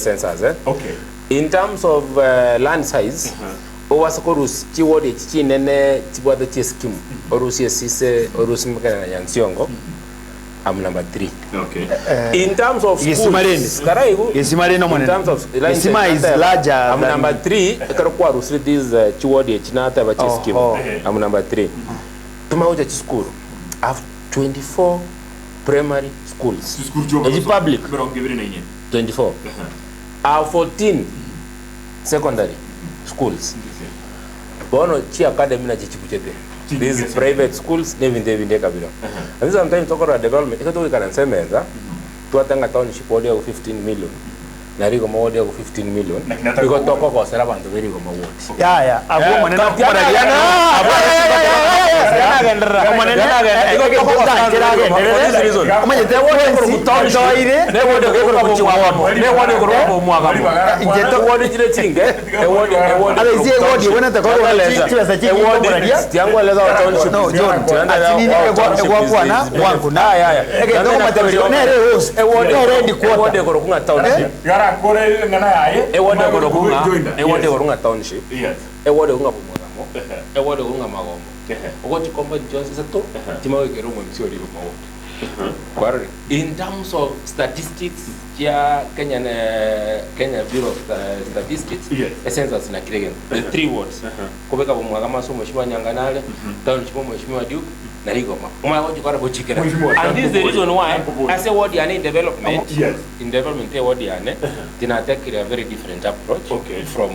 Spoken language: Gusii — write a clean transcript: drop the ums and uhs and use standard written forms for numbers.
census eh. Okay. In terms of land size, obase korusia chiward echi chinene chibwate chieskimu, orusie Esise, orusie Mekene na Nyansiongo, I'm number 3. Okay. In terms of Gesima rende. schools, karaigu, Gesima rende in omonene. terms of land size, Gesima is nateba, larger I'm than- number 3, ekero kwarusire these chiward echi nateba chieskimu, Oho. I'm number 3. Tomagocha chisukuru, I have 24 primary schools. Chisukuru chioka Echi public, 24. 24. I have 14 secondary schools. Bono chi academy nachi chikuchete. These private schools nebinto ebinde ekabira. And sometimes tokorora development ekero togoikaransa emesa twatanga township ward yago 15 million na rigoma ward yago 15 million Lakini hata igo kogora. tokogosera abanto be rigoma ward. Yaya, abwo omonene Kati okoraria abwo Omonene, omanyete bwensi otoire Abaisi eward ebwenerete korwa chibesa chinyinge okoraria. No, John, ati nini egwakwana bwango na egento okomoteberia nere ehost, nere headquarter. Garakore eng'ana yaye. Eward ekorokwa ng'a eward Yes. ekorokwa ng'a township Yes. eward ekorokwa ng'a bomwagamo eward ekorokwa ng'a magombo ogochikomba chionsi isato chimagoikera omwemisi oria igoma oke kwarorire in terms of statistics chia Kenya Kenya Bureau of Statistics Yes. ecensus na kira egento the three wards kobeka bomwagamo ase omweshimiwa Nyanganare township omweshimiwa Duke na rigoma omanye gochikora gochikera Mheshimiwa, and this is the reason why Tankobori. ase eward yane in development Yes. in development eward yane tinatekire a very different approach Okay. from.